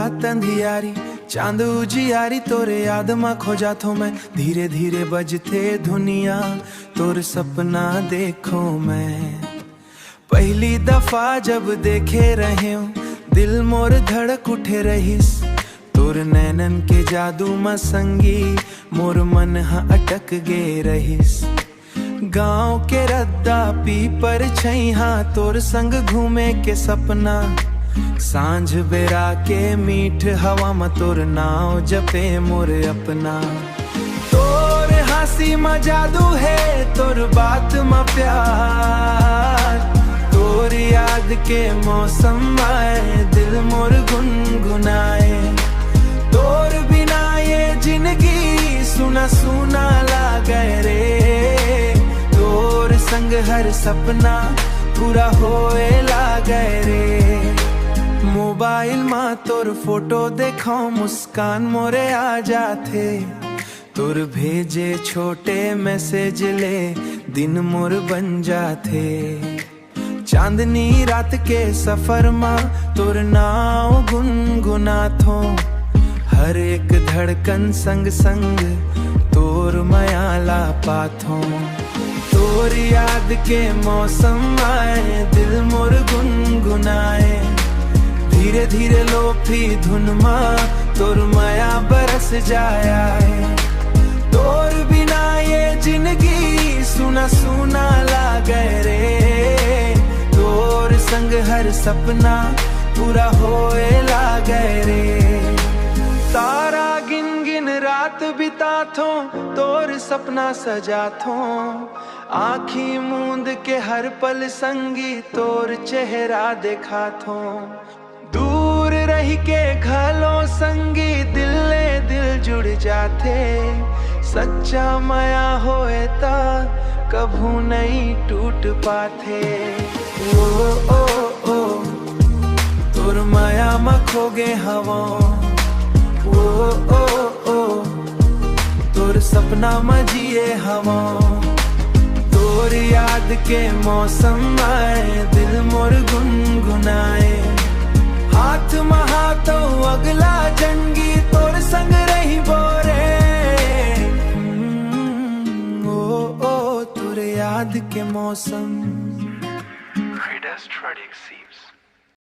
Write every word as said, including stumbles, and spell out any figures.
अंधियारी, चांद उजियारी, तोरे याद मा खो जाथों मैं। धीरे धीरे बजथे धुनिया, तोर सपना देखों मैं। पहली दफा जब देखे रहेंव, दिल मोर धड़क उठे रहिस। तोर नैनन के जादू मा संगी, मोर मन ह अटक गे रहिस। गांव के रद्दा, पीपर छैहा, तोर संग घूमे के सपना। सांझ बेरा के मीठ हवा म तोर नाव जपे मोर अपना। तोर हाँसी म जादू हे, तोर बात म प्यार। तोर याद के मौसम आए, दिल मोर गुनगुनाए। तोर बिना ये जिंदगी सुना सुना लागे रे। तोर संग हर सपना पूरा होए लागे रे। मोबाइल मा तोर फोटो देखों, मुस्कान मोरे आ जाथे। तोर भेजे छोटे मैसेज ले दिन मोर बन जाथे। चांदनी रात के सफर मा तोर नाव गुनगुनाथों। हर एक धड़कन संग संग तोर मया ला पाथों। तोर याद के मौसम आए, दिल मोर गुनगुनाए। धीरे धीरे लोफी धुन मा तोर मया बरस जाए। तोर बिना ये जिंदगी सुना सुना लागे रे। तोर संग हर सपना पूरा होए लागे रे। तारा गिन गिन रात बिताथों, तोर सपना सजाथों। आँखी मूंद के हर पल संगी तोर चेहरा देखाथों। दूर रह के घलो संगी दिल ले दिल जुड़ जाथे। सच्चा मया होए त कभू नइ टूट पाथे। ओ, ओ, ओ, तोर मया म खो गे हवों। ओ, ओ, ओ, तोर सपना म जिए हवों। तोर याद के मौसम आए, दिल मोर गुनगुनाए। हाथ म हाथ अउ अगला जंगी तोर संग रहिबो रे। हम्म, ओ, ओ, तोर याद के मौसम